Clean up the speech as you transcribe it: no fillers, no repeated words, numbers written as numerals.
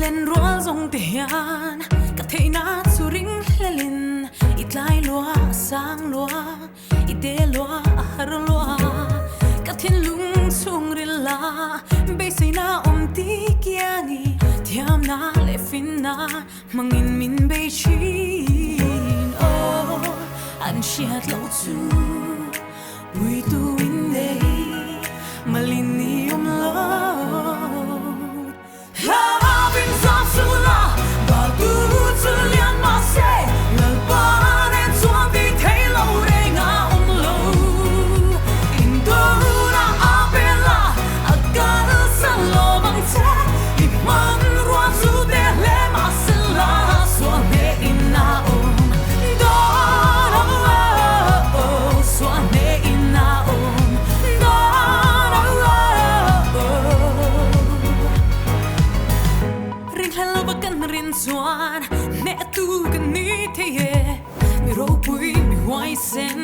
Then rual zawng te hian ka theihna chu ring hlelin i tlai lua a sang lua, i te lua a har lua. Ka thinlung chhungril la beiseina awm ti kiangi thiamna leh finna hmangin min bei thin. Aw, an hriat loh chu puitu in nei malin i awm lo. Hlawin zam suh la, bal tu chu lian mah se, Lalpa nen chuan ti thei lo reng a awm lo. Indona a pel a, a kalsan lo vang che, i hmanrua chu te hle mah se la, sual hnehin a awm dawn. Oh, sual hnehin a awm dawn. Oh, ringhlel lova kan rin chuan hneh tu kan ni thei e, mi ropui mi huaisen.